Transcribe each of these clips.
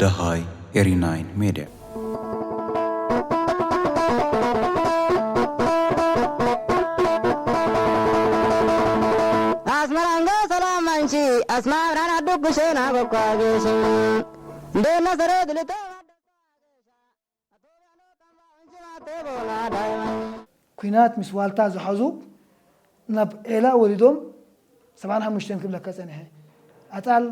ደሃይ ኤሪ ናይን ሜድያ። ኣስመራ እንዶ ሰላም ኣንቺ፣ ኣስመራ ናና ዱጉሽና በኳ ገሽ። እንዶ ነሰረ ድልቶ ኩናት ምስ ዋልታ ዝሓዙ ናብ ዔላ ወሪዶም ሰብዓን ሓሙሽተን ክብለካ ጸኒሐ። ኣጣል፣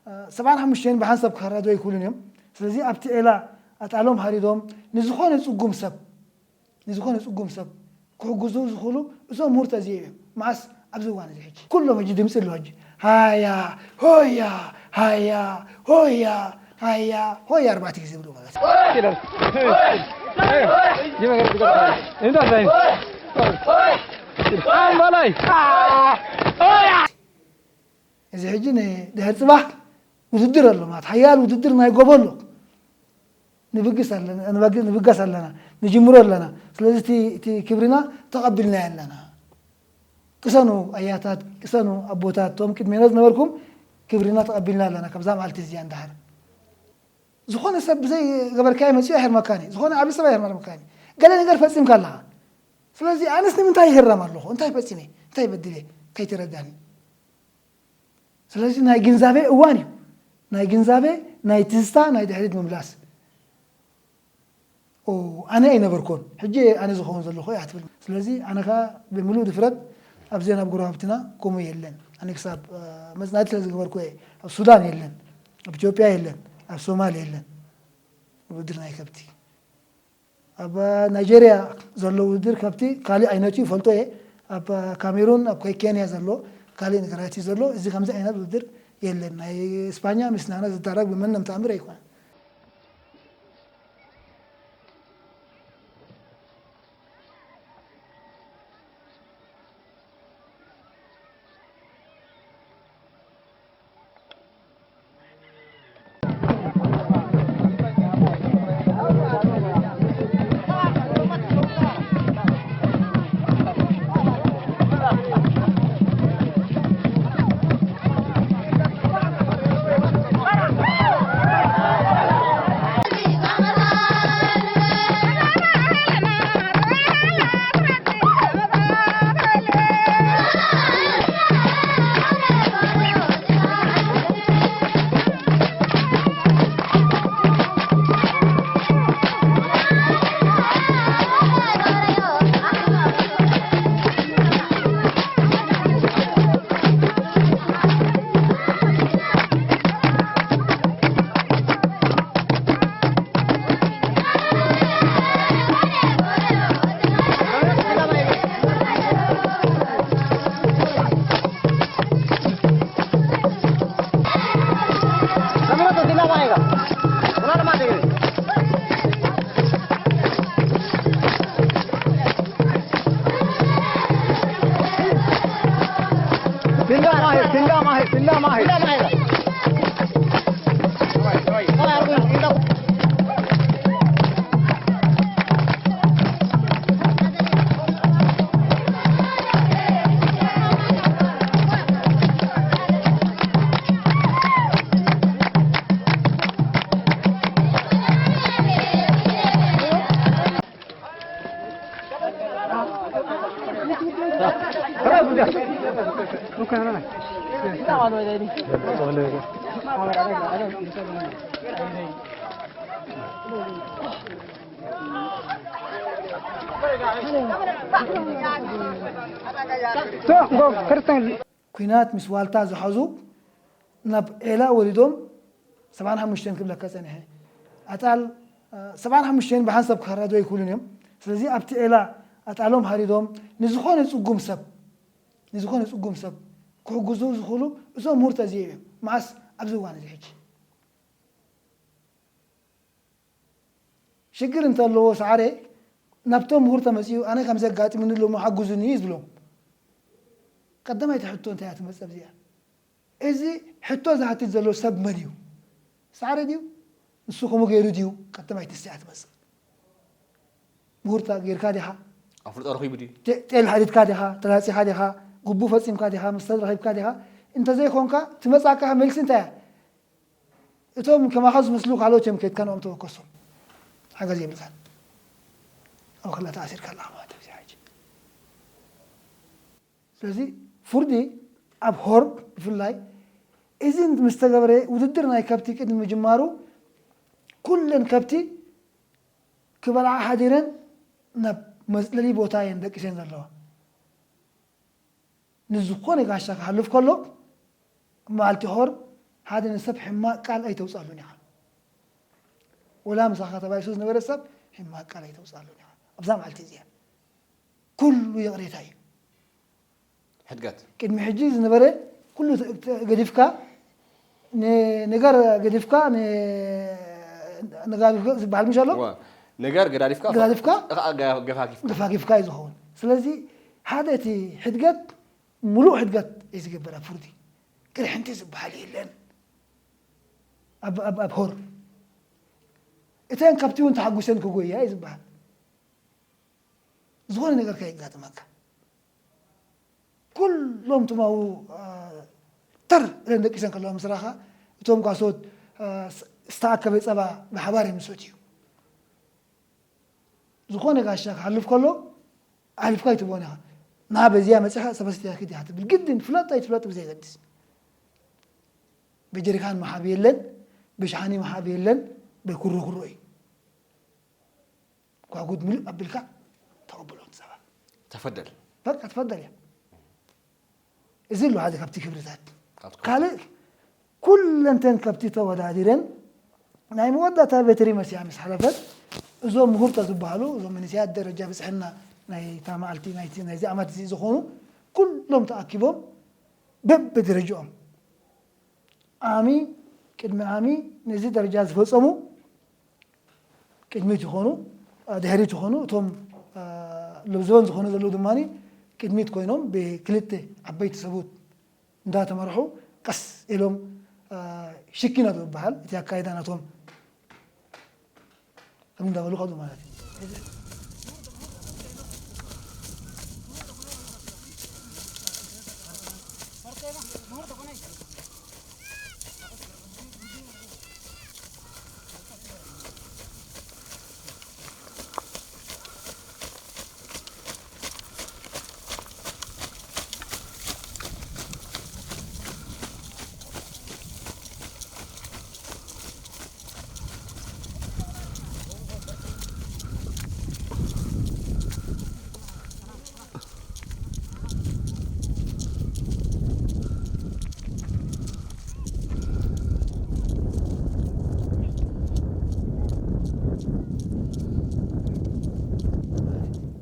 እ፣ ሰብዓን ሓሙሽተን ብሓንሳብ ክሃራዱ ኣይክእሉን እዮም። ስለዚ ኣብቲ ዔላ ኣጣሎም ሃሪዶም ንዝኾነ ጽጉም ሰብ፣ ንዝኾነ ጽጉም ሰብ ክሕግዙ ዝኽእሉ እዞም ምሁርት እዚኦም እዮም። መዓስ? ኣብዚ እዋን እዚ ሕጂ። ኩሎም ሕጂ ድምጺ ኣለዎ ሕጂ። ሃያ፣ ሆያ፣ ሃያ፣ ሆያ፣ ሃያ፣ ሆያ ኣርባዕተ ግዜ ይብሉ ማለት እዩ። ይላል። ይመገር ይገባል። እንዳት ላይ። ኣምባላይ። እዚ ሕጂ ንድሕሪ ጽባሕ ውድድር ኣሎ ማለት፣ ሓያል ውድድር ናይ ጎቦ ኣሎ። ንብግስ ኣለና፣ ንበግ-፣ ንብገስ ኣለና፣ ንጅምሮ ኣለና። ስለዚ እቲ፣ እቲ ክብርና ተቐቢልናዮ ኣለና። ቅሰኑ ኣያታት፣ ቅሰኑ ኣቦታት፣ እቶም ቅድሜና ዝነበርኩም ክብርና ተቐቢልና ኣለና። ካብዛ መዓልቲ እዚኣ እንድሓር ዝኾነ ሰብ ብዘይ ገበርካዮ መጺኡ ኣይሕርመካን እዩ። ዝኾነ ዓቢ ሰብ ኣይሕርመካን እዩ። ገለ ነገር ፈጺምካ ኣለኻ። ስለዚ ኣነስ ንምንታይ ይህረም ኣለኹ? እንታይ ፈጺመ? እንታይ በድለ? ከይተረዳኒ። ስለዚ ናይ ግንዛቤ እዋን እዩ። ናይ ግንዛቤ፣ ናይ ትዝታ፣ ናይ ድሕሪት ምምላስ። ኦ፣ ኣነ ኣይነበርኩን፣ ሕጂ ኣነ ዝኸውን ዘለኹ እያ ትብል። ስለዚ ኣነ ከኣ ብምሉእ ድፍረት ኣብዘን ኣብ ጎረባብትና ከምኡ የለን። ኣነ ክሳብ፣ እ፣ መጽናዕቲ ስለ ዝገበርኩ እየ። ኣብ ሱዳን የለን፣ ኣብ ኢትዮጵያ የለን፣ ኣብ ሶማል የለን። ውድድር ናይ ከብቲ። ኣብ ናይጄርያ ዘሎ ውድድር ከብቲ ካልእ ዓይነት እዩ፣ ይፈልጦ እየ። ኣብ ካሜሩን፣ ኣብ ኬንያ ዘሎ ካልእ ነገራት እዩ ዘሎ። እዚ ከምዚ ዓይነት ውድድር የለን። ናይ እስፓኛ ምስ ናና ዝዳረግ ብመንም ተኣምር ኣይኮነን። ኲናት ምስ ዋልታ ዝሓዙ ናብ ዔላ ወሪዶም ሰብዓን ሓሙሽተን ክብለካ ጸኒሐ። ኣጣል፣ እ፣ ሰብዓን ሓሙሽተን ብሓንሳብ ክሃራዱ ኣይክእሉን እዮም። ስለዚ ኣብቲ ዔላ ኣጣሎም ሃሪዶም ንዝኾነ ጽጉም ሰብ፣ ንዝኾነ ጽጉም ሰብ ክሕግዙ ዝኽእሉ እዞም ምሁርት እዚኦም እዮም። መዓስ? ኣብዚ እዋን እዚ ሕጂ። ሽግር እንተለዎ ሰዓረ ናብቶም ምሁር ተመጺኡ፣ ኣነ ከምዚ ኣጋጢሙኒ ኣሎ እሞ ሓግዙኒ እዩ ዝብሎም። ቀዳማይቲ ሕቶ እንታይ እያ ትመጽእ ኣብዚኣ? እዚ ሕቶ ዝሓትት ዘሎ ሰብ መን እዩ? ሰዓረ ድዩ? ንሱ ከምኡ ገይሩ ድዩ? ቀዳማይቲ ንሳ እያ ትመጽእ። ምሁር ጌርካ ዲኻ? ኣፍልጦ ረኺቡ ድዩ? ጤ-፣ ጤል ሓዲድካ ዲኻ? ተላጺኻ ዲኻ? ግቡ ፈጺምካ ዲኻ፣ ምስ ተረኺብካ ዲኻ? እንተዘይኮንካ፣ ትመጻካ መልሲ እንታይ እያ? እቶም ከማኻ ዝመስሉ ካልኦት እዮም፣ ከድካ ንኦም ተወከሶም። ሓገዝ የብልካን። ኣብ ክላ ተኣሲርካ ኣለኻ ማለት እዩ፣ ሕጂ። ስለዚ ፍርዲ ኣብ ሆር ብፍላይ እዚ ምስ ተገበረ፣ ውድድር ናይ ከብቲ ቅድሚ ምጅማሩ፣ ኩለን ከብቲ ክበልዓ ሓዲረን ናብ መጽለሊ ቦታ እየን ደቂሰን ዘለዋ። ንዝኾነ ጋሻ ክሓልፍ ከሎ፣ መዓልቲ ሆር ሓደ ንሰብ ሕማቕ ቃል ኣይተውፅኣሉን ኢኻ። ወላ ምሳኻ ተባይሱ ዝነበረ ሰብ ሕማቕ ቃል ኣይተውፅኣሉን ኢኻ። ኣብዛ መዓልቲ እዚኣ ኩሉ ይቕሬታ እዩ። ሕድገት። ቅድሚ ሕጂ ዝነበረ ኩሉ ተ-፣ ተ-፣ ገዲፍካ፣ ን-፣ ነገር ገዲፍካ፣ ን-፣ ነጋዲፍካ ዝበሃል ምሽ ኣሎ? እዋ፣ ነገር ገዳዲፍካ፣ ገዳዲፍካ፣ ኸ-፣ ገ-፣ ገፋጊፍካ። ገፋጊፍካ እዩ ዝኸውን። ስለዚ ሓደ እቲ ሕድገት፣ ሙሉእ ሕድገት እዩ ዝገብር ኣብ ፍርዲ። ቅርሕንቲ ዝበሃል የለን። ኣብ፣ ኣብ፣ ኣብ ሆር። እተን ከብቲ እውን ተሓጒሰን ክጎያ እዩ ዝበሃል። ዝኾነ ነገር ከየጋጥመካ። ኩሎም ትማዉ፣ አ፣ ተር ኢለን ደቂሰን ከለዋ ምስ ረኣኻ፣ እቶም ጓሶት፣ አ፣ ስ-፣ ዝተኣከበ ጸባ ብሓባር እዮም ዝሰትዩ። ዝኾነ ጋሻ ክሓልፍ ከሎ፣ ኣሕሊፍካ ኣይትቦን ኢኻ። ንዓ በዚኣ መጺኻ ጸባ ሰትያ ኪድ ኢኻ ትብል። ግድን ፍለጥ ኣይትፍለጥ ብዘየገድስ። ብጀሪካን ምሃብ የለን፣ ብሸሓኒ ምሃብ የለን፣ ብኩሮ ኩሮ እዩ። ጓጉድ ምሉእ ኣቢልካ ተቐብሎ ንጸባ። ተፈደል። በቃ ተፈደል እያ። እዚ ኣሎ ሓደ ካብቲ ክብርታት። ካብቲ ክብርታት። ካልእ ኩለንተን ከብቲ ተወዳዲረን ናይ መወዳእታ በትሪ መሲያ ምስ ሓለፈት፣ እዞም ምሁርቶ ዝበሃሉ፣ እዞም መንእሰያት ደረጃ ብጽሕና ናይታ መዓልቲ፣ ናይቲ፣ ናይዚ ዓመት እዚ ዝኾኑ፣ ኩሎም ተኣኪቦም በብደረጃኦም ዓሚ፣ ቅድሚ ዓሚ ነዚ ደረጃ ዝፈጸሙ ቅድሚት ይኾኑ፣ አ፣ ድሕሪት ይኾኑ። እቶም፣ አ፣ ለብዘበን ዝኾኑ ዘለዉ ድማ ቅድሚት ኮይኖም ብክልተ ዓበይቲ ሰብኡት እንዳተመርሑ ቀስ ኢሎም፣ አ፣ ሽኪ ናቱ ዝበሃል እቲ ኣካይዳ ናቶም ከም እንዳበሉ ከዱ ማለት እዩ።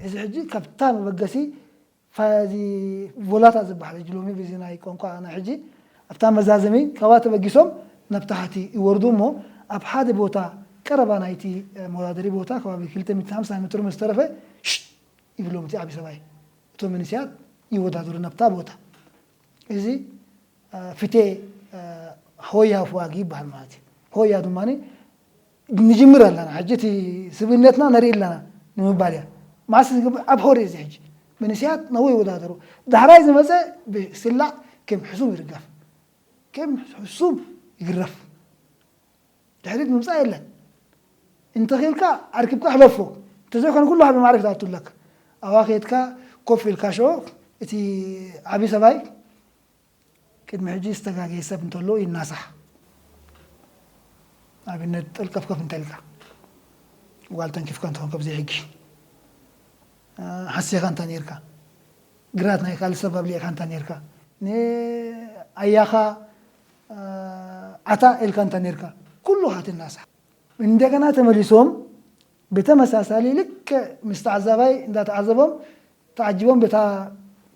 እዚ ሕጂ ካብታ መበገሲ ፋዚ ቮላታ ዝበሃል ሕጂ ሎሚ ብዚ ናይ ቋንቋ ናይ ሕጂ ኣብታ መዛዘሚ ካብኣ ተበጊሶም ናብ ታሕቲ ይወርዱ እሞ ኣብ ሓደ ቦታ ቀረባ ናይቲ፣ እ፣ መወዳደሪ ቦታ ከባቢ ክልተ ሚእቲ ሓምሳ ሜትሮ ምስ ተረፈ ሽጥ ይብሎም እቲ ዓቢ ሰብኣይ። እቶም መንእሰያት ይወዳደሩ ናብታ ቦታ። እዚ፣ እ፣ ፍቴ፣ እ፣ ሆያ ፍዋጊ ይበሃል ማለት እዩ። ሆያ ድማ ንጅምር ኣለና። ሕጂ እቲ ስብእነትና ነርኢ ኣለና ንምባል እያ። መዓስ ዝግበር? ኣብ ሆር እዩ እዚ ሕጂ። መንእሰያት ነዎ ይወዳደሩ። ዳሕራይ ዝመጸ ብስላዕ ከም ሕሱም ይርገፍ። ከም ሕሱም ይግረፍ። ድሕሪት ምምጻእ የለን። እንተኺኢልካ ኣርኪብካ ሕለፎ። እንተዘይኮነ ኩሉ ዓቢ ማዕረ ክትኣቱ ኣለካ። ኣብኣ ከይድካ ኮፍ ኢልካ ሽዑ እቲ ዓቢ ሰብኣይ ቅድሚ ሕጂ ዝተጋገየ ሰብ እንተሎ ይናሳሕ። ኣብነት ጠልቀፍከፍ እንተልካ፣ ጓል ተንኪፍካ እንተኾንካ ብዘይ ሕጊ፣ እ፣ ሓሲኻ እንተ ኔርካ፣ ግራት ናይ ካልእ ሰብ ኣብሊዕካ እንተ ኔርካ፣ ንኣያኻ፣ እ፣ ዓታ ኢልካ እንተ ኔርካ፣ ኩሉ ኢኻ ትናሳሕ። እንደገና ተመሊሶም ብተመሳሳሊ ልክዕ ምስ ተዓዛባይ እንዳተዓዘቦም ተዓጂቦም በታ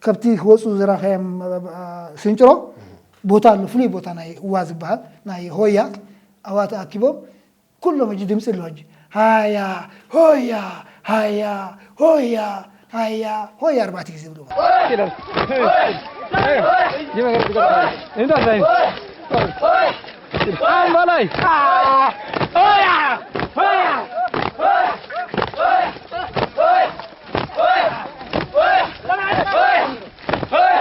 ከብቲ ክወፁ ዝረኸዮም፣ እ፣ ስንጭሮ ቦታ ኣሎ፣ ፍሉይ ቦታ ናይ እዋ ዝበሃል ናይ ሆያ ኣብኣ ተኣኪቦም ኩሎም ሕጂ ድምፂ ኣሎ ሕጂ ሃያ ሆያ ሃያ ሆያ ሃያ ሆያ ኣርባዕተ ግዜ ዝብሉ። ኣምባላይ ሆያ ሆያ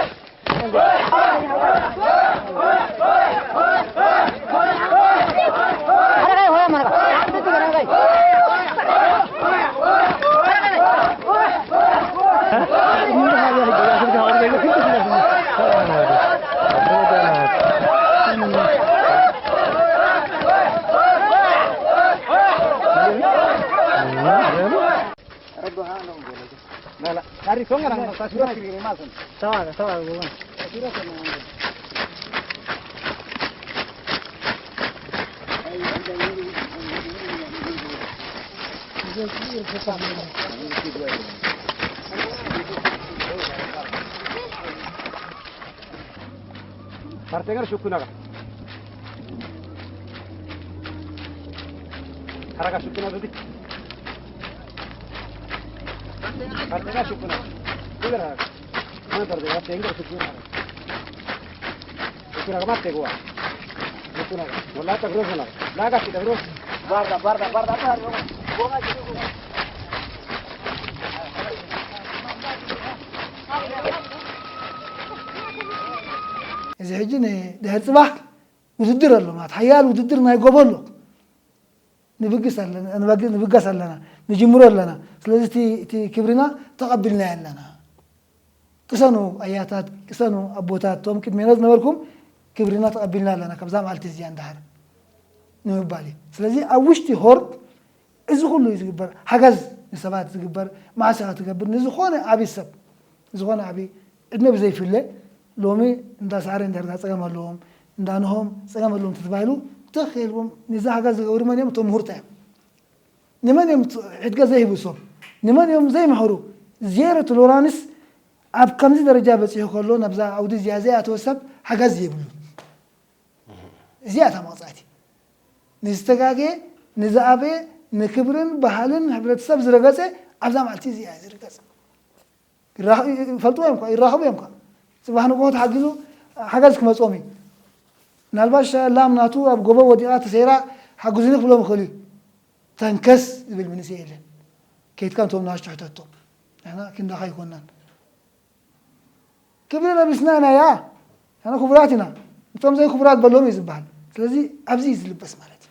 Partengar shukuna ga. Haraga shukuna ga. Partengar shukuna. Kular haraga. Mana partengar, partengar shukuna ga. Shukuna ga mate gua. Shukuna ga. Wala ta grosso na. Laga kita grosso. Guarda, guarda, guarda, guarda. እዚ ሕጂ ንድሕሪ ጽባሕ ውድድር ኣሎ ማለት ሓያል ውድድር ናይ ጎቦ ኣሎ። ንብግስ ኣለና፣ ንበግ-፣ ንብገስ ኣለና፣ ንጅምሮ ኣለና። ስለዚ እቲ፣ እቲ ክብርና ተቐቢልናዮ ኣለና። ቅሰኑ ኣያታት፣ ቅሰኑ ኣቦታት፣ እቶም ቅድሜና ዝነበርኩም ክብርና ተቐቢልና ኣለና ካብዛ መዓልቲ እዚኣ እንድሓር ንምባል እዩ። ስለዚ ኣብ ውሽጢ ሆርት እዚ ኩሉ እዩ ዝግበር፣ ሓገዝ ንሰባት ዝግበር፣ መዓስ ኢኻ ትገብር ንዝኾነ ዓብዪ ሰብ፣ ዝኾነ ዓብዪ ዕድመ ብዘይፍለ ሎሚ እንዳ ሳዕረ እንድሕር ጸገም ኣለዎም፣ እንዳ ንሆም ጸገም ኣለዎም ተተባሂሉ ትኽ ኢልዎም ነዚ ሓገዝ ዝገብሩ መን እዮም? እቶም ምሁርታ እዮም። ንመን እዮም ት-፣ ሕድገት ዘይህቡ ሰብ? ንመን እዮም ዘይምሕሩ? ዜሮ ቶሎራንስ ኣብ ከምዚ ደረጃ በጺሑ ከሎ ናብዛ ዓውዲ እዚኣ ዘይኣተወ ሰብ ሓገዝ የብሉን። እዚኣ እታ መቕጻዕቲ። ንዝተጋገየ፣ ንዝኣበየ፣ ንክብርን ባህልን ሕብረተሰብ ዝረገጸ ኣብዛ መዓልቲ እዚኣ እዩ ዝርገጽ። ይራኸ-፣ ይፈልጥዎ እዮም እኳ፣ ይራኸቡ እዮም እኳ። ጽባሕ ንግሆ ተሓጊዙ ሓገዝ ክመጾም እዩ። ምናልባሽ ላም ናቱ ኣብ ጎቦ ወዲቓ ተሰይራ ሓግዙኒ ክብሎም ይኽእል እዩ። ተንከስ ዝብል መንእሰይ የለን። ከይድካ ነቶም ንኣሽቱ ሕተቶም። ንሕና ክንዳኻ ኣይኮናን። ክብሪ ለቢስና ኢና እያ። ንሕና ክቡራት ኢና። እቶም ዘይክቡራት በሎም እዩ ዝበሃል። ስለዚ ኣብዚ እዩ ዝልበስ ማለት እዩ።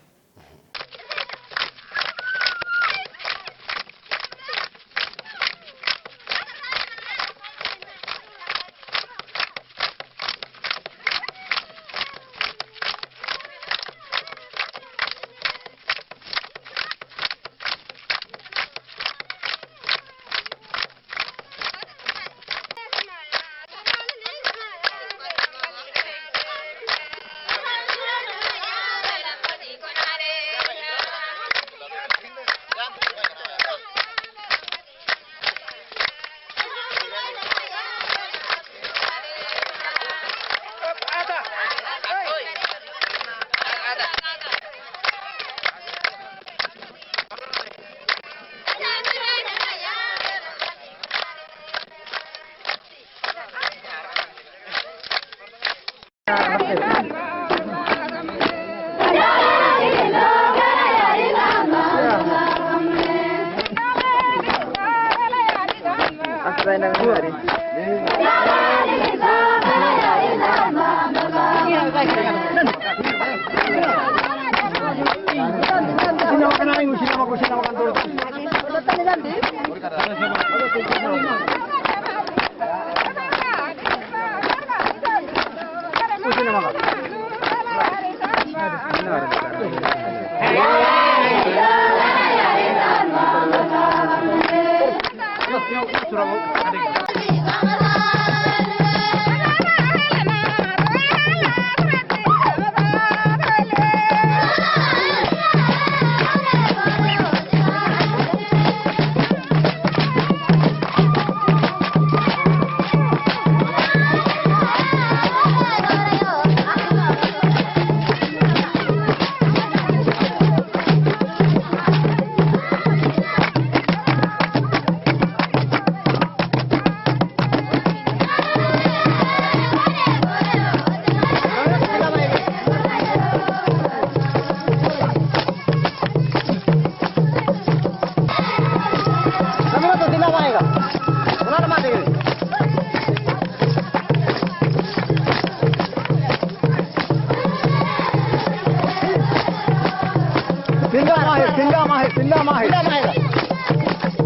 لا ما هي، لا ما هي. لا ما هي.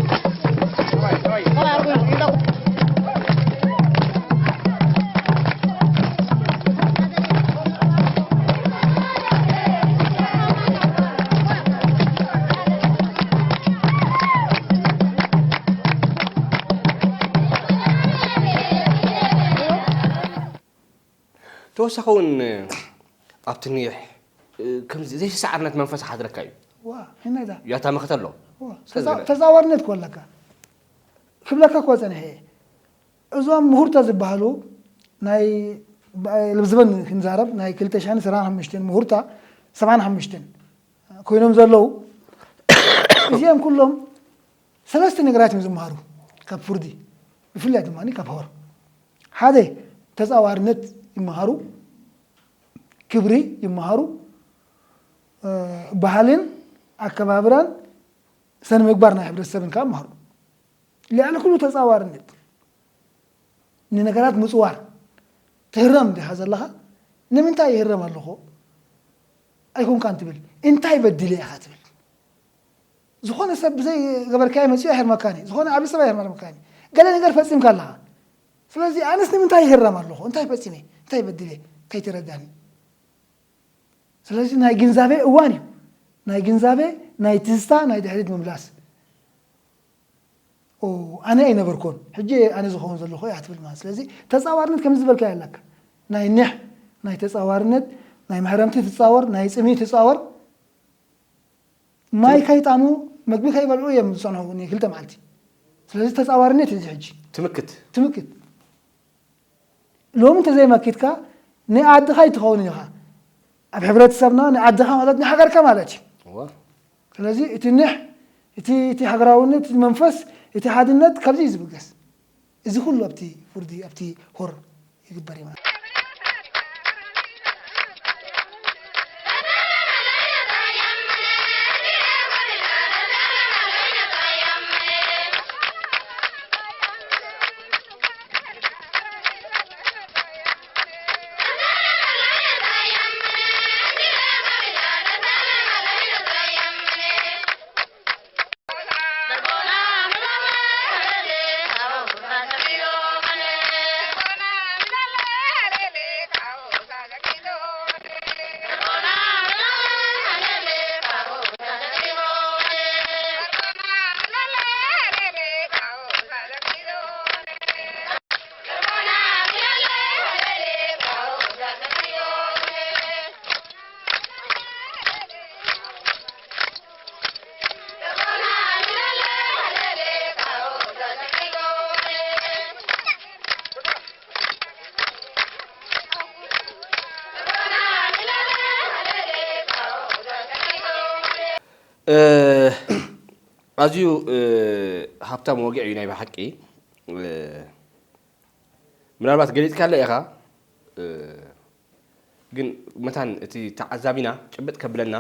ተወሳኺ እውን ኣብቲ ኒሕ ከምዚ ዘይሰዓርነት መንፈስ ሓድረካ እዩ። ዋ፣ ሒና እዛ። ያታ መኸተ ኣሎ። ዋ፣ ስለዚ ተዛ-፣ ተዛዋርነት እኮ ኣለካ። ክብለካ እኮ ጸኒሐ እየ። እዞም ምሁርታ ዝበሃሉ ናይ ብ-፣ ልብዝበን ክንዛረብ ናይ ክልተ ሽሕን ዕስራን ሓሙሽተን ምሁርታ ሰብዓን ሓሙሽተን ኮይኖም ዘለዉ፣ እዚኦም ኩሎም ሰለስተ ነገራት እዮም ዝመሃሩ ካብ ፍርዲ፣ ብፍላይ ድማ ካብ ሆር። ሓደ ተጻዋርነት ይመሃሩ፣ ክብሪ ይመሃሩ፣ እ፣ ባህልን ኣከባብራን ስነ ምግባር ናይ ሕብረተሰብን ከዓ ይመሃሩ። ልዕሊ ኩሉ ተጻዋርነት፣ ንነገራት ምጽዋር። ትህረም ዲኻ ዘለኻ? ንምንታይ ይህረም ኣለኹ ኣይኮንካን ትብል፣ እንታይ በዲለ ኢኻ ትብል። ዝኾነ ሰብ ብዘይ ገበርካዮ መጺኡ ኣይህርመካን እዩ። ዝኾነ ዓቢ ሰብ ኣይህርመካን እዩ። ገለ ነገር ፈጺምካ ኣለኻ። ስለዚ ኣነስ ንምንታይ ይህረም ኣለኹ? እንታይ ፈጺመ? እንታይ በዲለ? ከይተረዳኒ። ስለዚ ናይ ግንዛቤ እዋን እዩ። ናይ ግንዛቤ፣ ናይ ትዝታ፣ ናይ ድሕሪት ምምላስ። ኦ፣ ኣነ ኣይነበርኩን፣ ሕጂ ኣነ ዝኸውን ዘለኹ እያ ትብል ማለት። ስለዚ ተጻዋርነት ከምዚ ዝበልካዮ ኣለካ። ናይ ኒሕ፣ ናይ ተጻዋርነት፣ ናይ መሕረምቲ ትጻወር፣ ናይ ጽምኢ ትጻወር። ማይ ከይጣሙ፣ መግቢ ከይበልዑ እዮም ዝጸንሑ ንክልተ መዓልቲ። ስለዚ ተጻዋርነት እዩ እዚ ሕጂ። ትምክት። ትምክት። ሎሚ እንተዘይመኪትካ ንዓድኻ ኣይትኸውን ኢኻ። ኣብ ሕብረተሰብና ንዓድኻ ማለት ንሃገርካ ማለት እዩ። እወ። ስለዚ እቲ ኒሕ፣ እቲ፣ እቲ ሃገራውነት፣ እቲ መንፈስ፣ እቲ ሓድነት ካብዚ እዩ ዝብገስ። እዚ ኩሉ ኣብቲ ፍርዲ፣ ኣብቲ ሆር ይግበር እዩ ማለት እዩ። እ፣ ኣዝዩ፣ እ፣ ሃብታም ወግዒ እዩ ናይ ብሓቂ። እ፣ ምናልባት ገሊጽካለ ኢኻ፣ እ፣ ግን መታን እቲ ተዓዛቢና ጭብጥ ከብለና፣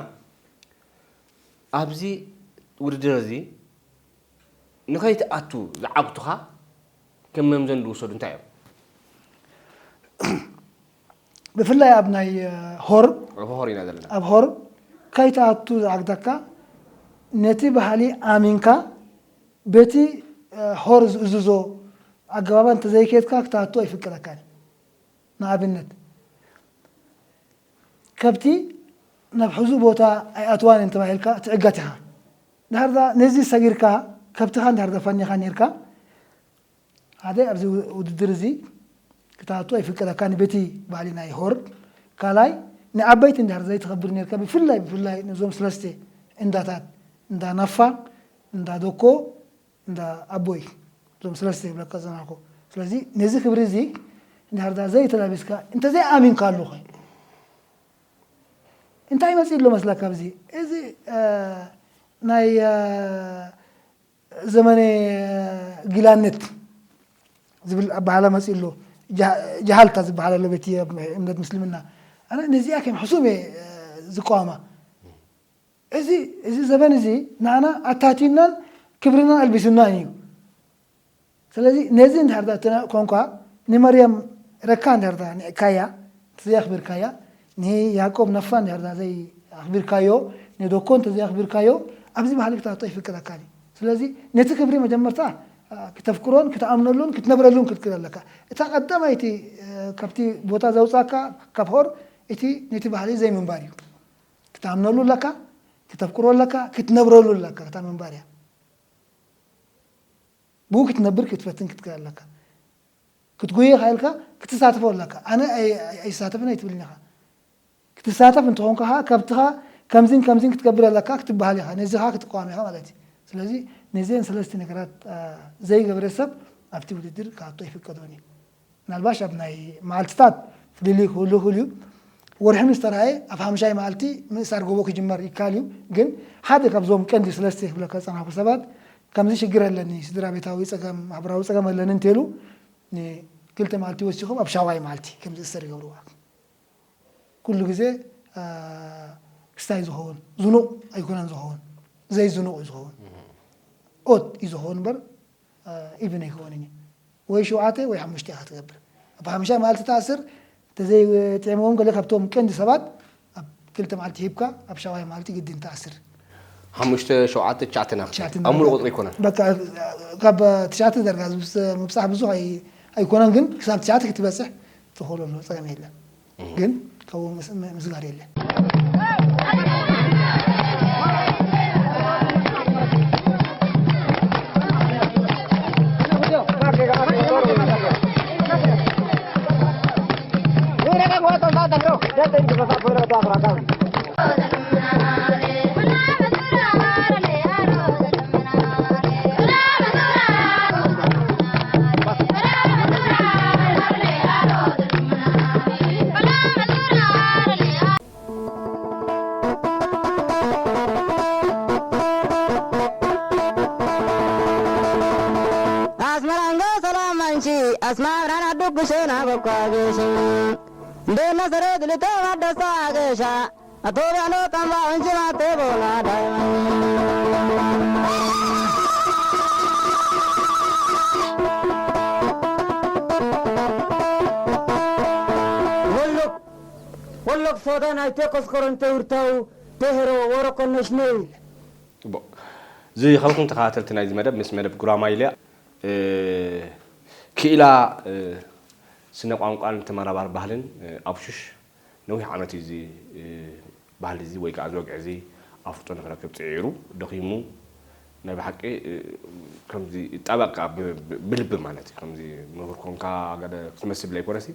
ኣብዚ ውድድር እዚ ንኸይትኣቱ ዝዓግቱኻ ከም መምዘኒ ዝወሰዱ እንታይ እዮም? ብፍላይ ኣብ ናይ፣ እ፣ ሆር፣ ኣብ ሆር ኢና ዘለና። ኣብ ሆር ከይትኣቱ ዝዓግተካ፣ ነቲ ባህሊ ኣሚንካ በቲ፣ እ፣ ሆር ዝእዝዞ ኣገባባ እንተዘይከድካ ክትኣቱ ኣይፍቀደካን። ንኣብነት፣ ከብቲ ናብ ሕዙእ ቦታ ኣይኣትዋን እየን ተባሂልካ ትዕገት ኢኻ። ድሓር እዛ ነዚ ሰጊርካ ከብትኻ እንድሕር ዘፋኒኻ ኔርካ፣ ሓደ ኣብዚ ውድድር እዚ ክትኣቱ ኣይፍቀደካን በቲ ባህሊ ናይ ሆር። ካልኣይ ንዓበይቲ እንድሕር ዘይተኸብር ኔርካ፣ ብፍላይ፣ ብፍላይ ነዞም ሰለስተ እንዳታት፣ እንዳ ናፋ፣ እንዳ ዶኮ፣ እንዳ ኣቦይ፣ እዞም ሰለስተ ይብለካ ዝጸናሕኩ። ስለዚ ነዚ ክብሪ እዚ እንድሕር ዘይተላቢስካ፣ እንተዘይኣሚንካሉ ኸ እንታይ መጺእ ኣሎ መስለካ? ኣብዚ እዚ፣ እ፣ ናይ፣ እ፣ ዘመነ ጊላነት ዝብል ኣበሃህላ መጺእ ኣሎ። ጃ-፣ ጃሃልታ ዝበሃል ኣሎ በቲ ኣብ እምነት ምስልምና። ኣነ ነዚኣ ከም ሕሱም እየ፣ እ፣ ዝቃወማ። እዚ፣ እዚ ዘበን እዚ ንዓና ኣታቲናን ክብርናን ኣልቢሱናን እዩ። ስለዚ ነዚ እንድሕር ዳ እተና ኮንኳ ንመርያም ረካ እንድሕር ዳ ንዕካያ፣ እንተዘይኣኽቢርካያ፣ ንያዕቆብ ነፋ እንድሕር ዳ ዘይኣኽቢርካዮ፣ ንዶኮ እንተዘይኣኽቢርካዮ፣ ኣብዚ ባህሊ ክትኣቶ ኣይፍቀደካን እዩ። ስለዚ ነቲ ክብሪ መጀመርታ፣ አ፣ ክተፍቅሮን ክትኣምነሉን ክትነብረሉን ክትክእል ኣለካ። እታ ቀዳማይቲ፣ እ፣ ካብቲ ቦታ ዘውጻካ ካብ ሆር እቲ ነቲ ባህሊ ዘይምንባር እዩ። ክትኣምነሉ ኣለካ፣ ክተፍቅሮ ኣለካ፣ ክትነብረሉ ኣለካ። እታ ምንባር እያ። ብኡ ክትነብር ክትፈትን ክትክእል ኣለካ። ክትጉየ ኢኻ ኢልካ ክትሳተፎ ኣለካ። ኣነ ኣይ-፣ ኣይ-፣ ኣይሳተፍን ኣይትብልን ኢኻ። ክትሳተፍ እንተኾንካ ኸዓ ካብትኻ ከምዚን ከምዚን ክትገብር ኣለካ ክትበሃል ኢኻ። ነዚ ኸዓ ክትቃወም ኢኻ ማለት እዩ። ስለዚ ነዚአን ሰለስተ ነገራት፣ አ፣ ዘይገብረ ሰብ ኣብቲ ውድድር ክኣቱ ኣይፍቀዶን እዩ። ምናልባሽ ኣብ ናይ መዓልትታት ፍልልይ ክህሉ ይኽእል እዩ። ወርሒ ምስ ተራእየ ኣብ ሓምሻይ መዓልቲ ምእሳር ጎቦ ክጅመር ይከኣል እዩ። ግን ሓደ ካብዞም ቀንዲ ሰለስተ ክብለካ ዝጸናሕኩ ሰባት ከምዚ ሽግር ኣለኒ፣ ስድራ ቤታዊ ጸገም፣ ማሕበራዊ ጸገም ኣለኒ እንተሉ ንክልተ መዓልቲ ወሲኾም ኣብ ሻውዓይ መዓልቲ ከም ዝእሰር ይገብርዋ። ኩሉ ግዜ፣ አ፣ ክስታይ ዝኸውን፣ ዝኑቕ ኣይኮነን ዝኸውን፣ ዘይዝኑቕ እዩ ዝኸውን። ኦድ እዩ ዝኸውን እምበር፣ አ፣ ኢቭን ኣይከውንን እዩ። ወይ ሸውዓተ ወይ ሓሙሽተ ኢኻ ትገብር። ኣብ ሓሙሽተ መዓልቲ ትኣስር፣ እንተዘይጥዕምዎም ገለ ካብቶም ቀንዲ ሰባት ኣብ ክልተ መዓልቲ ሂብካ፣ ኣብ ሻውዓይ መዓልቲ ግድን ትኣስር። ሓሙሽተ፣ ሸውዓተ፣ ትሽዓተ ናኽቲ። ትሽዓተ ኣብ ሙሉእ ናኽቲ። ቁጽሪ ኣይኮነን። በቃ፣ ካብ ትሽዓተ ደርጋ ዝብስ-፣ ምብጻሕ ብዙሕ ኣይ-፣ ኣይኮነን፣ ግን ክሳብ ትሽዓተ ክትበጽሕ ትኽእለሉ ጸገም የለን። እህ። ግን ካብኡ ምስ-፣ ም-፣ ምስጋር የለን። ኣስመራ እንዶ ሰላም ኣንቺ፣ ኣስመራ ናና ዱጉሾና በኳ ገሽ። እንደ ነሰረ ድልቶ ማደሳ ገሻ፣ ኣቶ ቢያኖ ካምባ ወንጂ ማቴ ቦና ዳይመን። ወሎ፣ ወሎ ሶዳ ናይ ቴኮስ ኮረንቴ ውርታው፣ ቴሄሮ ወሮ ኮነሽ ነይ። ጽቡቕ። እዚ ኸልኩም ተኸታተልቲ ናይዚ መደብ ምስ መደብ ጉራማይለ፣ እ፣ ክኢላ፣ እ፣ ስነ ቋንቋን ተመራባሪ ባህልን፣ እ፣ ኣብሹሽ ነዊሕ ዓመት እዩ እዚ፣ እ፣ ባህሊ እዚ ወይ ከዓ እዚ ወግዒ እዚ ኣፍልጦ ንክረክብ ጽዒሩ፣ ደኺሙ፣ ናይ ብሓቂ፣ እ፣ ከምዚ ጠበቃ ብ-፣ ብ-፣ ብልቢ ማለት እዩ። ከምዚ ምሁር ኮንካ ገለ ክትመስል ዘይኮነሲ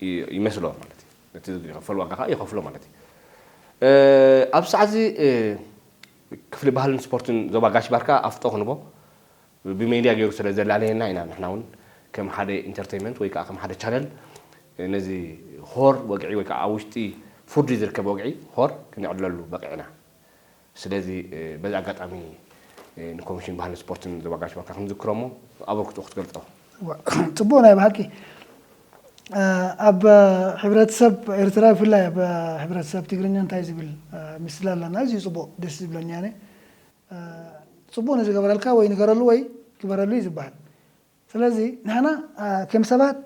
ይ-፣ ይመስሎ ማለት እዩ። ነቲ ዝኸፈል ዋጋ ከዓ ይኸፍሎ ማለት እዩ። እ፣ ኣብ ሰዓት እዚ፣ እ፣ ክፍሊ ባህልን ስፖርትን ዞባ ጋሽ ባርካ ኣፍጦ ክንቦ ብሜድያ ገይሩ ስለ ዘላለየና ኢና ንሕና እውን ከም ሓደ ኢንተርቴይንመንት ወይ ከዓ ከም ሓደ ቻነል ነዚ ሆር ወግዒ ወይ ከዓ ኣብ ውሽጢ ፍርዲ ዝርከብ ወግዒ ሆር ክነዕልለሉ በቂዕና። ስለዚ፣ እ፣ በዚ ኣጋጣሚ፣ እ፣ ንኮሚሽን ባህልን ስፖርትን ዞባ ጋሽ ባርካ ክንዝክሮ እሞ ኣበርክቶ ክትገልጾ። ዋ፣ ጽቡቕ ናይ ብሓቂ። እ፣ ኣብ ሕብረተሰብ ኤርትራ ብፍላይ ኣብ ሕብረተሰብ ትግርኛ እንታይ ዝብል፣ እ፣ ምስላ ኣለና። ኣዝዩ ጽቡቕ፣ ደስ ዝብለኒ ኣነ። እ፣ ጽቡቕ ንዝገበረልካ ወይ ንገረሉ ወይ ግበረሉ እዩ ዝበሃል። ስለዚ ንሕና፣ እ፣ ከም ሰባት፣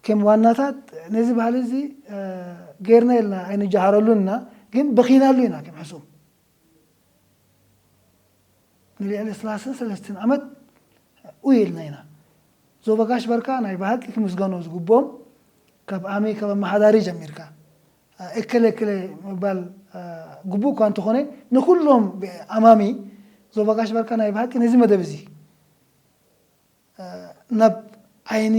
ከም ዋናታት ነዚ ባህሊ እዚ፣ እ፣ ጌርና ኢልና ኣይንጀሃረሉን ኢና፣ ግን በኺናሉ ኢና ከም ሕሱም። ንልዕሊ ሰላሳን ሰለስተን ዓመት ኡይ ኢልና ኢና። ዞባ ጋሽ ባርካ ናይ ብሓቂ ክምስገኑ ዝግብኦም፣ ካብ ኣሚ፣ ካብ ኣመሓዳሪ ጀሚርካ፣ እ፣ እከለ እከለ ምባል፣ እ፣ ግቡእ እኳ እንተኾነ፣ ንኩሎም ኣማሚ ዞባ ጋሽ ባርካ ናይ ብሓቂ ነዚ መደብ እዚ፣ እ፣ ናብ ዓይኒ፣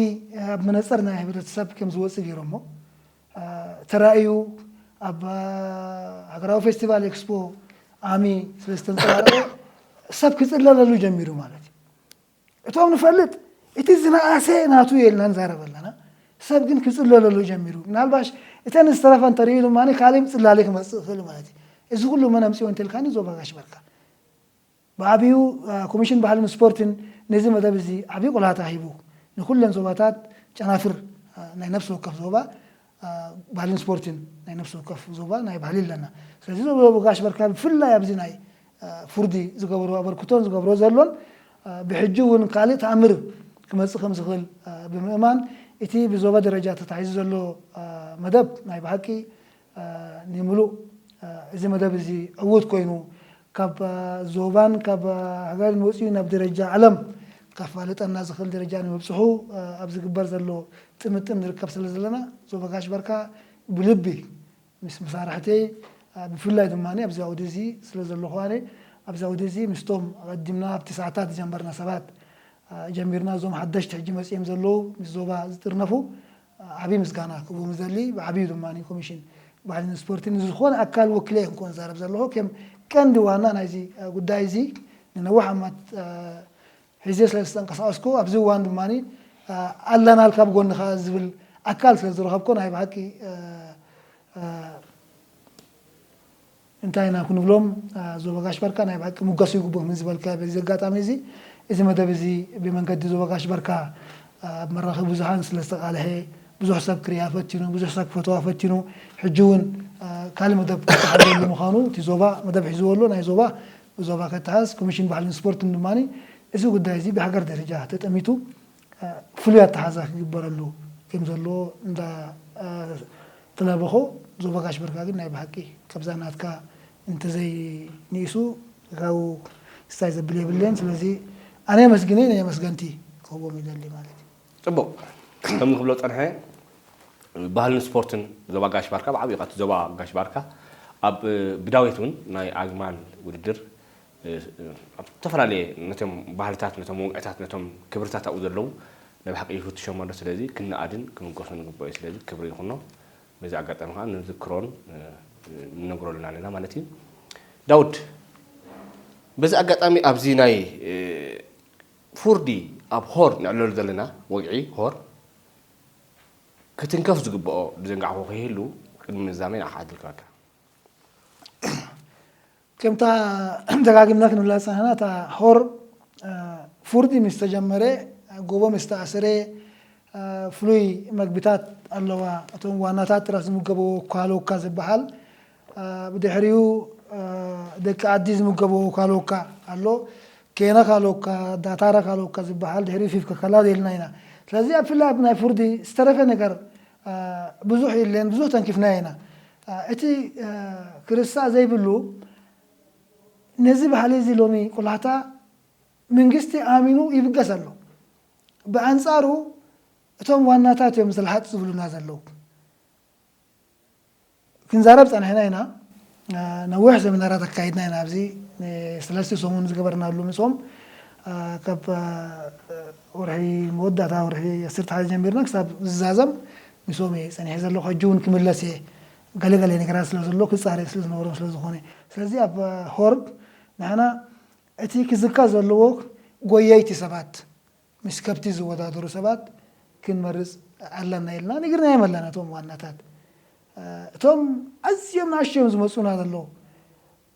ኣብ መነጽር ናይ ሕብረተሰብ ከም ዝወጽእ ገይሮሞ፣ እ፣ ተራእዩ ኣብ፣ እ፣ ሃገራዊ ፌስቲቫል ኤክስፖ ኣሚ ስለ ዝተንጸባረቐ ሰብ ክጽለለሉ ጀሚሩ ማለት እዩ። እቶም ንፈልጥ እቲ ዝነኣሰ ናቱ ኢልና ንዛረብ ኣለና። ሰብ ግን ክጽለለሉ ጀሚሩ። ምናልባሽ እተን ዝተረፋ እንተርእዩ ድማ ካልእ ጽላለ ክመጽእ ይኽእል ማለት እዩ። እዚ ኩሉ መን ኣምጽኦ እንተልካኒ ዞባ ጋሽ ባርካ። ብዓብዩ፣ እ፣ ኮሚሽን ባህልን ስፖርትን ነዚ መደብ እዚ ዓብዪ ቁላታ ሂቡ ንኩለን ዞባታት ጨናፍር፣ እ፣ ናይ ነፍሲ ወከፍ ዞባ፣ እ፣ ባህልን ስፖርትን ናይ ነፍሲ ወከፍ ዞባ ናይ ባህሊ ኣለና። ስለዚ ዞባ ጋሽ ባርካ ብፍላይ ኣብዚ ናይ፣ እ፣ ፍርዲ ዝገብሮ ኣበርክቶን ዝገብሮ ዘሎን፣ እ፣ ብሕጂ እውን ካልእ ተኣምር ክመጽእ ከም ዝኽእል፣ እ፣ ብምእማን እቲ ብዞባ ደረጃ ተታሒዙ ዘሎ፣ እ፣ መደብ ናይ ብሓቂ፣ እ፣ ንምሉእ፣ እ፣ እዚ መደብ እዚ ዕዉት ኮይኑ ካብ ዞባን ካብ ሃገርን ወፂኡ ናብ ደረጃ ዓለም ከፋልጠና ዝኽእል ደረጃ ንምብፅሑ ኣብ ዝግበር ዘሎ ጥምጥም ንርከብ ስለ ዘለና ዞባ ጋሽ ባርካ ብልቢ ምስ መሳርሕተይ ብፍላይ ድማ ኣብዚ ኣውዲ እዚ ስለ ዘለኹ ኣነ ኣብዚ ኣውዲ እዚ ምስቶም ኣቐዲምና ኣብቲ ሰዓታት ዝጀመርና ሰባት ጀሚርና እዞም ሓደሽቲ ሕጂ መፂኦም ዘለዉ ምስ ዞባ ዝጥርነፉ ዓብዪ ምስጋና ክህቦም ዝደሊ ብዓብዩ ድማ ኮሚሽን ባህልን ስፖርትን ንዝኾነ ኣካል ወኪለ ኣይኮንኩን ዝዛረብ ዘለኹ ከም ቀንዲ ዋና ናይዚ ጉዳይ እዚ ንነዊሕ ዓመት ሒዘ ስለ ዝተንቀሳቀስኩ ኣብዚ እዋን ድማ ኣለናልካ ብጎንኻ ዝብል ኣካል ስለ ዝረኸብኩ ናይ ብሓቂ እንታይ ኢና ክንብሎም ዞባ ጋሽ ባርካ ናይ ብሓቂ ምጎስ ይግብኦም ዝበልካ በዚ ኣጋጣሚ እዚ እዚ መደብ እዚ ብመንገዲ ዞባ ጋሽ ባርካ ኣብ መራኸቢ ብዙሃን ስለ ዝተቃልሐ ብዙሕ ሰብ ክሪኣ ፈቲኑ ብዙሕ ሰብ ክፈተዋ ፈቲኑ ሕጂ እውን ካልእ መደብ ክተሓዘሉ ምዃኑ እቲ ዞባ መደብ ሒዝዎ ኣሎ ናይ ዞባ ብዞባ ከተሓዝ ኮሚሽን ባህልን ስፖርትን ድማ እዚ ጉዳይ እዚ ብሃገር ደረጃ ተጠሚቱ ፍሉይ ኣተሓዛ ክግበረሉ ከም ዘለዎ እንዳ ተላበኾ ዞባ ጋሽ በርካ ግን ናይ ብሓቂ ካብዛ ናትካ እንተዘይ ንኢሱ ካብኡ ስታይ ዘብል የብለን ስለዚ ኣነ የመስግነ ናይ ኣመስገንቲ ክህቦም ይደሊ ማለት እዩ። ጽቡቕ ከም ንክብሎ ጸንሐ ባህልን ስፖርትን ዞባ ጋሽ ባርካ ብዓብዩ እቲ ዞባ ጋሽ ባርካ ኣብ ብዳዊት እውን ናይ ኣግማል ውድድር ኣብ ዝተፈላለየ ነቶም ባህልታት ነቶም ወግዕታት ነቶም ክብርታት ኣብኡ ዘለዉ ናይ ብሓቂ ይፍትሾም ኣሎ ስለዚ ክነኣድን ክንጎሶ ንግበኦ እዩ ስለዚ ክብሪ ይኹኖ በዚ ኣጋጣሚ ከዓ ንዝክሮን ንነግረሉን ኣለና ማለት እዩ ዳውድ በዚ ኣጋጣሚ ኣብዚ ናይ ፉርዲ ኣብ ሆር ንዕለሉ ዘለና ወግዒ ሆር ክትንከፍ ዝግብኦ ዝዘንጋዕኹ ከይህሉ ቅድሚ ምዛመይ ንዓኻ ዕድል ክህበካ። ከምታ ደጋጊምና ክንብላ ዝፀናሕና እታ ሆር ፉርዲ ምስ ተጀመረ ጎቦ ምስ ተኣሰረ ፍሉይ መግብታት ኣለዋ። እቶም ዋናታት ጥራይ ዝምገበዎ ኳሎካ ዝበሃል ብድሕሪኡ ደቂ ዓዲ ዝምገበዎ ካሎካ ኣሎ፣ ኬና ካሎካ፣ ዳታራ ካሎካ ዝበሃል ድሕሪኡ ፊፍካ ካላ ኢልና ኢና። ስለዚ ኣብ ፍላይ ኣብ ናይ ፍርዲ ዝተረፈ ነገር ብዙሕ የለን፣ ብዙሕ ተንኪፍናዮ ኢና። እቲ ክርሳዕ ዘይብሉ ነዚ ባህሊ እዚ ሎሚ ቁላሕታ መንግስቲ ኣሚኑ ይብገስ ኣሎ። ብኣንፃሩ እቶም ዋናታት እዮም ዝልሓጥ ዝብሉና ዘለዉ። ክንዛረብ ጸኒሕና ኢና። ነዊሕ ሰሚናራት ኣካይድና ኢና። ኣብዚ ሰለስተ ሰሙን ዝገበርናሉ ምስኦም ካብ ወርሒ መወዳእታ ወርሒ ዓሰርተ ሓደ ጀሚርና ክሳብ ዝዛዘም ምስኦም እየ ጸኒሐ ዘለኹ። ሕጂ እውን ክምለስ እየ። ገለገለ ነገራት ስለ ዘሎ ክጻረይ ስለ ዝነበሮም ስለ ዝኾነ ስለዚ ኣብ ሆርግ ንሕና እቲ ክዝከር ዘለዎ ጎየይቲ ሰባት ምስ ከብቲ ዝወዳደሩ ሰባት ክንመርፅ ኣለና ኢልና ነጊርናዮም ኣለና እቶም ዋናታት እቶም ኣዝዮም ንኣሽዮም ዝመፁና ዘለዉ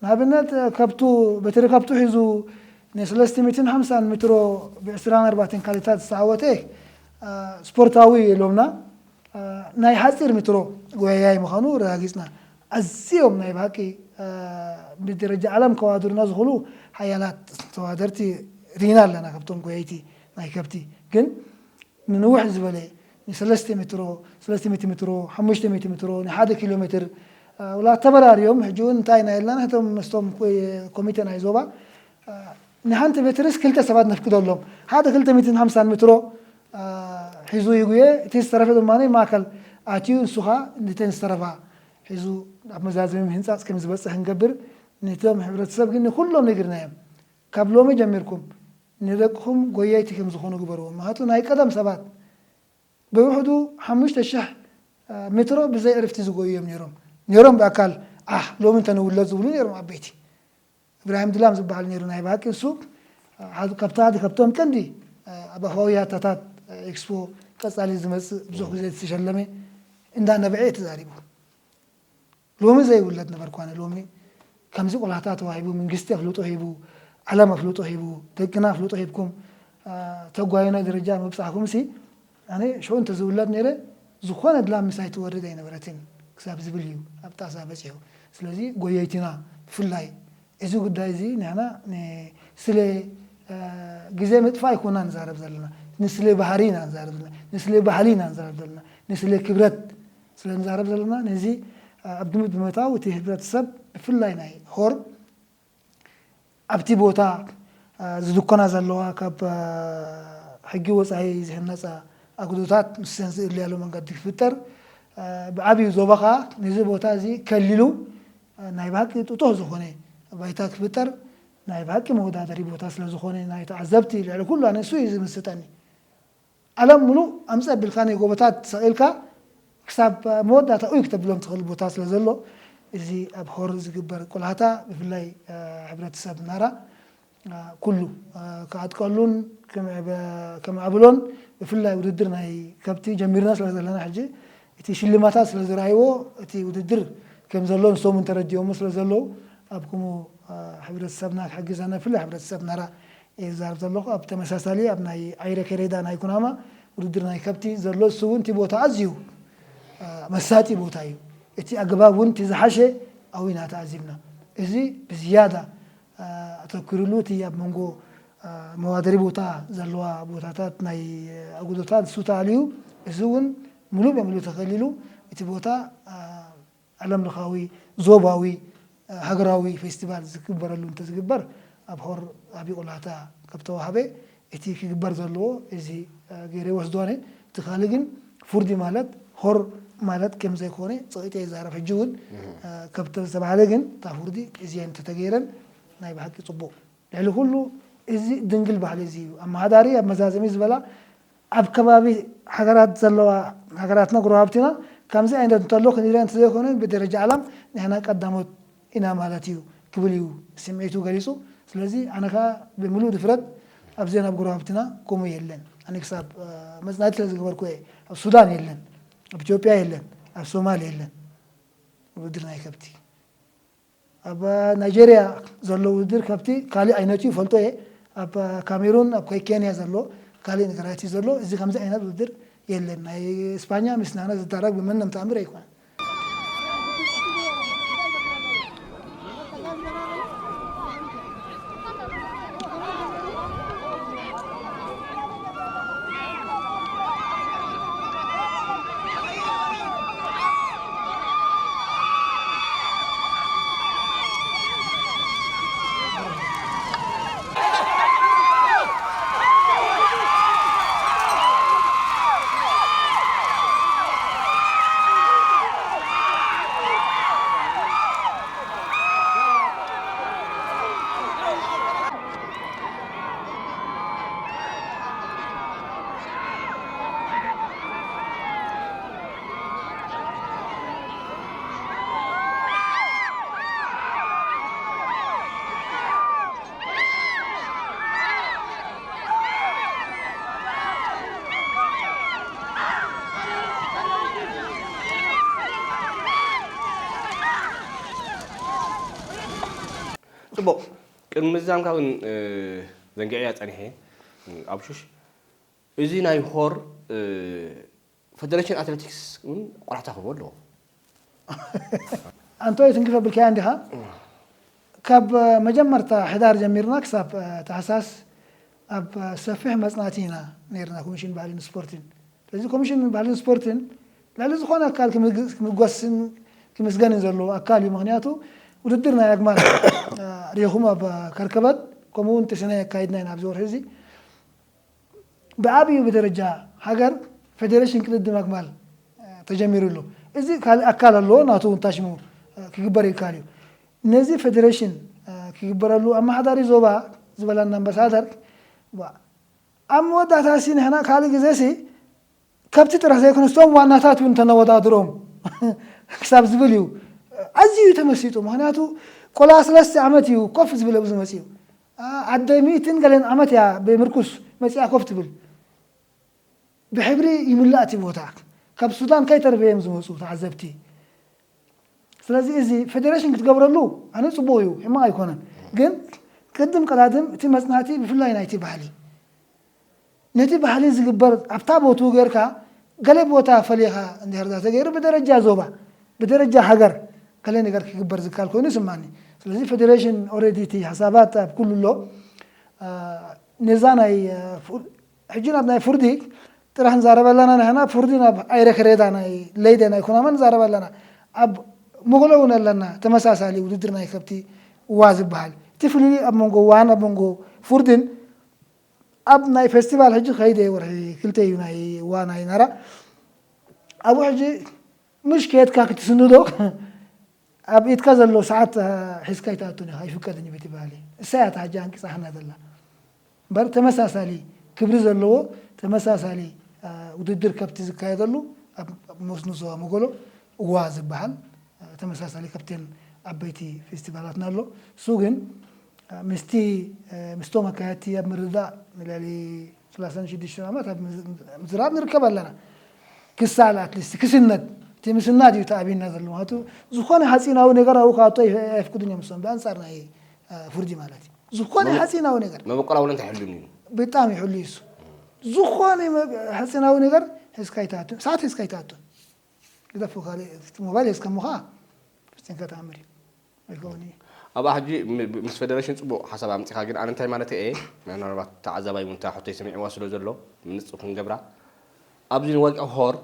ንኣብነት ከብቱ በትሪ ከብቱ ሒዙ ን350 ሜትሮ ብ24 ካሊታት ዝተዓወተ ስፖርታዊ ኢሎምና ናይ ሓፂር ሜትሮ ጎያያይ ምዃኑ ረጋጊፅና ኣዝዮም ናይ ብሓቂ ብደረጃ ዓለም ከዋድሩና ዝኽእሉ ሓያላት ተዋደርቲ ርኢና ኣለና ካብቶም ጎየይቲ ናይ ከብቲ ግን ንንውሕ ዝበለ ንሰለስተ ሜትሮ ሰለስተ ሚእቲ ሜትሮ ሓሙሽተ ሚእቲ ሜትሮ ንሓደ ኪሎ ሜትር ውላ ተበራርዮም ሕጂ እውን እንታይ ኢና ኢልና ንሕቶም ምስቶም ኮሚቴ ናይ ዞባ ንሓንቲ ሜትርስ ክልተ ሰባት ነፍቅደሎም ሓደ ክልተ ሚእትን ሓምሳን ሜትሮ ሒዙ ይጉየ እቲ ዝተረፈ ድማ ማእከል ኣትዩ ንሱኻ ንተን ዝተረፋ ሒዙ ኣብ መዛዘሚ ህንፃፅ ከም ዝበፅሕ ንገብር ነቶም ሕብረተሰብ ግን ንኩሎም ነጊርናዮም ካብ ሎሚ ጀሚርኩም ንደቅኹም ጎየይቲ ከም ዝኾኑ ግበርዎም ምክንያቱ ናይ ቀደም ሰባት ብውሕዱ ሓሙሽተ ሽሕ ሜትሮ ብዘይ ዕርፍቲ ዝጎዩ እዮም ነይሮም ነይሮም ብኣካል ኣሕ ሎሚ እንተንውለድ ዝብሉ ነይሮም ዓበይቲ እብራሂም ድላም ዝበሃል ነይሩ ናይ ብሓቂ እሱ ካብታ ካብቶም ቀንዲ ኣብ ኣፋዊ ያታታት ኤክስፖ ቀፃሊ ዝመፅእ ብዙሕ ግዜ ዝተሸለመ እንዳነበዐ ተዛሪቡ ሎሚ ዘይውለድ ነበርኳነ ሎሚ ከምዚ ቆላሕታ ተዋሂቡ መንግስቲ ኣፍልጦ ሂቡ ዓለም ኣፍልጦ ሂቡ ደቅና ኣፍልጦ ሂብኩም ተጓዩና ደረጃ ምብፃሕኩም ሲ ኣነ ሽዑ እንተዝውለድ ነይረ ዝኾነ ድላ ምሳይ ትወርድ ኣይነበረትን ክሳብ ዝብል እዩ ኣብ ጣሳ በፂሑ ስለዚ ጎየይትና ብፍላይ እዚ ጉዳይ እዚ ንሕና ስለ ግዜ ምጥፋእ ኣይኮና ንዛረብ ዘለና ንስለ ባህሪ ኢና ንዛረብ ዘለና ንስለ ባህሊ ኢና ንዛረብ ዘለና ንስለ ክብረት ስለ ንዛረብ ዘለና ነዚ ኣብ ግምት ብምእታው እቲ ህብረተሰብ ብፍላይ ናይ ሆር ኣብቲ ቦታ ዝድኮና ዘለዋ ካብ ሕጊ ወፃኢ ዝህነፃ ኣጉዶታት ምስዘን ዝእለያሉ መንገዲ ክፍጠር፣ ብዓብዩ ዞባ ከዓ ነዚ ቦታ እዚ ከሊሉ ናይ ብሓቂ ጥጡሕ ዝኾነ ባይታ ክፍጠር ናይ ብሓቂ መወዳደሪ ቦታ ስለዝኾነ ናይ ተዓዘብቲ ልዕሊ ኩሉ ኣነ እሱ እዩ ዝምስጠኒ። ዓለም ሙሉእ ኣምፅእ ኣቢልካ ናይ ጎቦታት ሰቒልካ ክሳብ መወዳእታ ኡይ ክተብሎም ትኽእል ቦታ ስለ ዘሎ፣ እዚ ኣብ ሆር ዝግበር ቆላሕታ ብፍላይ ሕብረተሰብ ናራ ኩሉ ክዓጥቀሉን ከማዕብሎን ብፍላይ ውድድር ናይ ከብቲ ጀሚርና ስለ ዘለና ሕጂ እቲ ሽልማታት ስለ ዝረኣይዎ እቲ ውድድር ከም ዘሎ ንሶም ተረዲኦሞ ስለ ዘለዉ ኣብ ኩሙ ሕብረተሰብና ክሕግዘና ብፍላይ ሕብረተሰብ ናራ እየ ዝዛረብ ዘለኹ። ኣብ ተመሳሳሊ ኣብ ናይ ዓይረ ከሬዳ ናይ ኩናማ ውድድር ናይ ከብቲ ዘሎ እሱ እውን እቲ ቦታ ኣዝዩ መሳጢ ቦታ እዩ። እቲ ኣገባብ እውን እቲ ዝሓሸ ኣዊና ተኣዚብና። እዚ ብዝያዳ ኣተኩርሉ እቲ ኣብ መንጎ መዋደሪ ቦታ ዘለዋ ቦታታት ናይ ኣጉዶታት እሱ ተኣልዩ እዚ እውን ሙሉእ በሙሉ ተኸሊሉ እቲ ቦታ ዓለም ለኻዊ ዞባዊ ሃገራዊ ፌስቲቫል ዝግበረሉ እንተዝግበር ኣብ ሆር ዓብዪ ቆላሕታ ካብ ተዋህበ እቲ ክግበር ዘለዎ እዚ ገይረ ይወስዶ ኣነ። እቲ ካልእ ግን ፍርዲ ማለት ሆር ማለት ከም ዘይኮነ ፀቂጠ ይዛረብ። ሕጂ እውን ከም ዝተባህለ ግን እታ ፍርዲ እዚ እንተተገይረን ናይ ብሓቂ ፅቡቕ። ልዕሊ ኩሉ እዚ ድንግል ባህሊ እዚ እዩ። ኣመሓዳሪ ኣብ መዛዘሚ ዝበላ ኣብ ከባቢ ሃገራት ዘለዋ ሃገራትና ጎረባብትና ከምዚ ዓይነት እንተሎ ክንርኢ እንተዘይኮነ ብደረጃ ዓለም ንሕና ቀዳሞት ኢና ማለት እዩ ክብል እዩ ስምዒቱ ገሊፁ። ስለዚ ኣነ ከዓ ብምሉእ ድፍረት ኣብዘን ኣብ ጎረባብትና ከምኡ የለን። ኣነ ክሳብ መፅናዕቲ ስለ ዝገበርኩ እየ። ኣብ ሱዳን የለን፣ ኣብ ኢትዮጵያ የለን፣ ኣብ ሶማል የለን ውድድር ናይ ከብቲ። ኣብ ናይጄርያ ዘሎ ውድድር ከብቲ ካልእ ዓይነት እዩ ፈልጦ እየ። ኣብ ካሜሩን ኣብ ኬንያ ዘሎ ካልእ ነገራት እዩ ዘሎ። እዚ ከምዚ ዓይነት ውድድር የለን። ናይ እስፓኛ ምስ ናና ዝዳረግ ብመንም ተኣምር ኣይኮነን። ፅቡቕ። ቅድሚ ምዛምካ ግን ዘንግዕያ ፀኒሐ ኣብሹሽ እዚ ናይ ሆር ፈደረሽን ኣትሌቲክስ እውን ቆላሕታ ክህቦ ኣለዎ። ኣንቶይ ትንክፍ ኣቢልካያ እንዲኻ። ካብ መጀመርታ ሕዳር ጀሚርና ክሳብ ታሕሳስ ኣብ ሰፊሕ መፅናዕቲ ኢና ነይርና ኮሚሽን ባህልን ስፖርትን። ስለዚ ኮሚሽን ባህልን ስፖርትን ልዕሊ ዝኾነ ኣካል ክምጎስን ክምስገንን ዘለዎ ኣካል እዩ። ምክንያቱ ውድድር ናይ ኣግማል ሪኹም ኣብ ከርከበት ከምኡ እውን ተሰናይ ኣካይድና ኢና ኣብዚ ወርሒ እዚ ብዓብዩ ብደረጃ ሃገር ፌደሬሽን ቅድድም ኣግማል ተጀሚሩ ኣሎ። እዚ ካልእ ኣካል ኣለዎ ናቱ እውን ታሽሙ ክግበር ይከኣል እዩ። ነዚ ፌደሬሽን ክግበረሉ ኣመሓዳሪ ዞባ ዝበለና ኣምባሳደር ኣብ መወዳእታ ሲ ንሕና ካልእ ግዜ ሲ ከብቲ ጥራሕ ዘይኮነስ እቶም ዋናታት እውን ተነወዳድሮም ክሳብ ዝብል እዩ ኣዝዩ እዩ ተመሲጡ። ምክንያቱ ቆልዓ ሰለስተ ዓመት እዩ ኮፍ ዝብል ኣብዚ መፅኡ። ኣደ ሚእትን ገለን ዓመት እያ ብምርኩስ መፂኣ ኮፍ ትብል። ብሕብሪ ይምላእ እቲ ቦታ። ካብ ሱዳን ከይተርፈ እዮም ዝመፁ ተዓዘብቲ። ስለዚ እዚ ፌደሬሽን ክትገብረሉ ኣነ ፅቡቕ እዩ፣ ሕማቕ ኣይኮነን። ግን ቅድም ቀዳድም እቲ መፅናዕቲ ብፍላይ ናይቲ ባህሊ ነቲ ባህሊ ዝግበር ኣብታ ቦትኡ ጌርካ ገለ ቦታ ፈሊኻ እንድሕር ዳ ተገይሩ ብደረጃ ዞባ ብደረጃ ሃገር ገለ ነገር ክግበር ዝከኣል ኮይኑ ይስማኒ። ስለዚ ፌደሬሽን ኦረዲ እቲ ሓሳባት ኣብ ኩሉ ኣሎ። ነዛ ናይ ሕጂ ናብ ናይ ፍርዲ ጥራሕ ንዛረብ ኣለና ንሕና ፍርዲ ናብ ኣይረክሬዳ ናይ ለይደ ናይ ኩናማ ንዛረብ ኣለና። ኣብ መጎሎ እውን ኣለና ተመሳሳሊ ውድድር ናይ ከብቲ ዋ ዝበሃል እቲ ፍልልይ ኣብ መንጎ ዋን ኣብ መንጎ ፍርድን ኣብ ናይ ፌስቲቫል ሕጂ ከይደ ወርሒ ክልተ እዩ ናይ ዋን ኣይናራ ኣብኡ ሕጂ ምሽ ከየትካ ክትስንዶ ኣብ ኢድካ ዘሎ ሰዓት ሒዝካ ይትኣቱን ኢኻ ይፍቀድን እዩ ቤት ባህሊ እሳያ እታ ሕጂ ኣንቂጻ ሓና ዘላ እምበር ተመሳሳሊ ክብሪ ዘለዎ ተመሳሳሊ ውድድር ከብቲ ዝካየደሉ ኣብ መስኖ ዞባ መጎሎ እዋ ዝበሃል ተመሳሳሊ ከብቴን ዓበይቲ ፌስቲቫላትና ኣሎ እሱ ግን ምስቲ ምስቶም ኣካየድቲ ኣብ ምርዳእ ንልዕሊ ሰላሳን ሽዱሽተን ዓመት ኣብ ምዝራብ ንርከብ ኣለና ክሳል ኣትሊስት ክስነት እቲ ምስናድ እዩ ተኣቢና ዘሎ ማለት ዝኾነ ሃፂናዊ ነገር ኣብኡ ካቶ ኣይፍቅዱን እዮም እሶም ብኣንፃር ናይ ፍርዲ ማለት እዩ ዝኾነ ሃፂናዊ ነገር መበቆላውነት ኣይሕሉን እዩ ብጣዕሚ ይሕሉ እሱ ዝኾነ ሃፂናዊ ነገር ሒዝካ ይትኣቱ ሰዓት ሒዝካ ይትኣቱ ግደፎ ካልእ ሞባይል ሒዝካ ምኻ ፍፅንካ ተኣምር እዩ ኣይከውን እዩ ኣብኣ ሕጂ ምስ ፌደሬሽን ፅቡቅ ሓሳብ ኣምፂኻ ግን ኣነ እንታይ ማለት እየ ምናልባት ተዓዛባይ እውን እንታይ ሕቶይ ሰሚዕዋ ስለ ዘሎ ምንፅር ክንገብራ ኣብዚ ንወቂ ሆር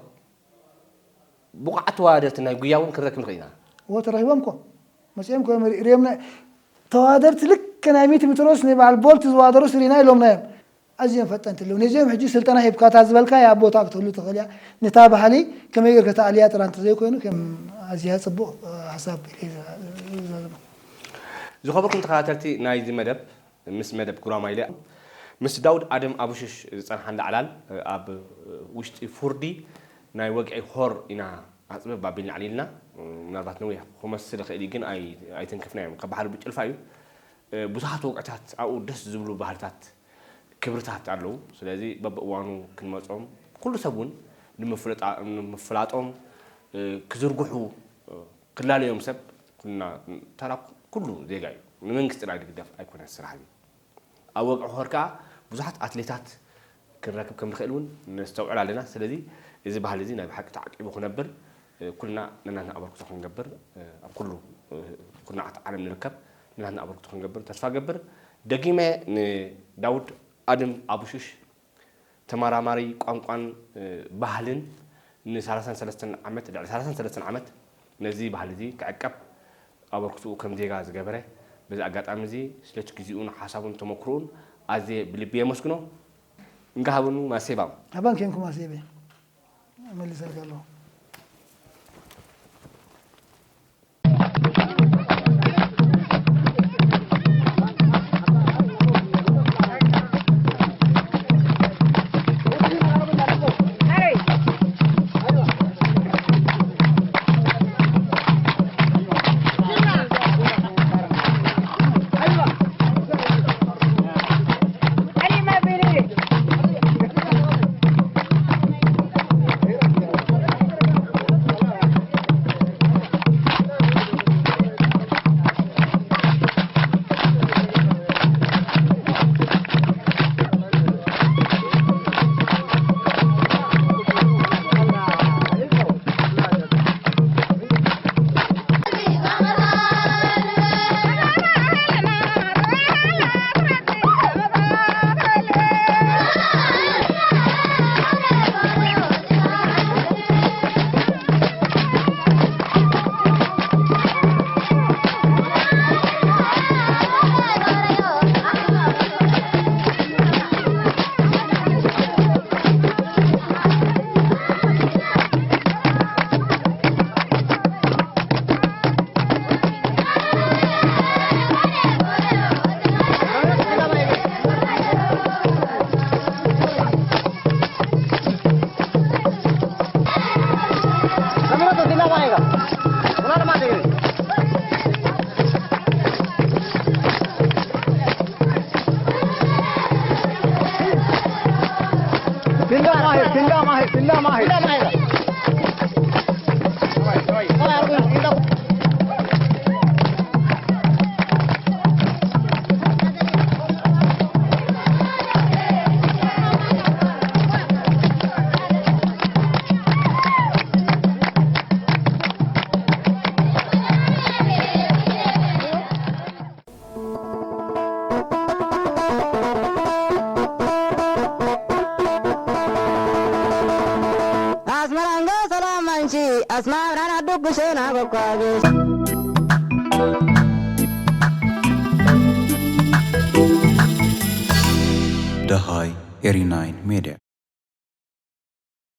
ብቑዓት ተወዳደርቲ ናይ ጉያ እውን ክንረክብ ንኽእል ኢና። እዎ ተረኺቦም እኮ መፂኦም እኮ እዮም ሪኦምና ተወዳደርቲ ልክ ናይ ሚት ምትሮስ ናይ በዓል ቦልት ዝወዳደሩስ ሪና ኢሎምና እዮም ኣዝዮም ፈጠንቲ ኣለዉ ነዚኦም ሕጂ ስልጠና ሂብካ እታ ዝበልካያ ኣብ ቦታ ክትህሉ ትኽእል እያ ነታ ባህሊ ከመይ ጌርካ ተኣልያ ጥራ እንተዘይኮይኑ ከም ኣዝያ ፅቡቕ ሓሳብ ኢለ ዝዛዘሞ ዝኸበርኩም ተኸታተልቲ ናይዚ መደብ ምስ መደብ ጉራማይለ ምስ ዳውድ ኣደም ኣቡሽሽ ዝጸንሓ ላዕላል ኣብ ውሽጢ ፉርዲ ናይ ወግዒ ሆር ኢና ኣጽብብ ኣቢልና ዓሊልና ምናልባት ነዊሕ ክመስል ይኽእል እዩ ግን ኣይተንከፍናዮም ካብ ባሕሪ ብጭልፋ እዩ ብዙሓት ወግዕታት ኣብኡ ደስ ዝብሉ ባህልታት ክብርታት ኣለዉ ስለዚ በብእዋኑ ክንመጾም ኩሉ ሰብ እውን ንምፍላጦም ክዝርግሑ ክላለዮም ሰብ ኩልና ተራ ኩሉ ዜጋ እዩ ንመንግስቲ ጥራይ ዝግደፍ ኣይኮነን ስራሕ እዩ ኣብ ወግዒ ኾር ከዓ ብዙሓት ኣትሌታት ክንረክብ ከም ንኽእል እውን ነስተውዕል ኣለና ስለዚ እዚ ባህሊ እዚ ናይ ብሓቂ ተዓቂቡ ክነብር ኩልና ነናትና ኣበርክቶ ክንገብር ኣብ ኩሉ ኩርናዓት ዓለም ንርከብ ነናትና ኣበርክቶ ክንገብር ተስፋ ገብር ደጊመ ንዳውድ ኣድም ኣቡሽሽ ተመራማሪ ቋንቋን ባህልን ን33 ዓመት ልዕሊ 33 ዓመት ነዚ ባህሊ እዚ ክዕቀብ ኣበርክትኡ ከም ዜጋ ዝገበረ በዚ ኣጋጣሚ እዚ ስለቲ ግዜኡን ሓሳቡን ተመክሮኡን ኣዝየ ብልቢ የመስግኖ እንጋሃብኑ ማሴባም ኣባን ኬንኩ ማሴበ መሊሰልካ ኣለኹ ኣስመራ እንዶ ሰላም ኣንቺ ኣስማራ ናዱ ብሸና በኳግሽ ጸሃይ ኤሪ ናይን ሜድያ።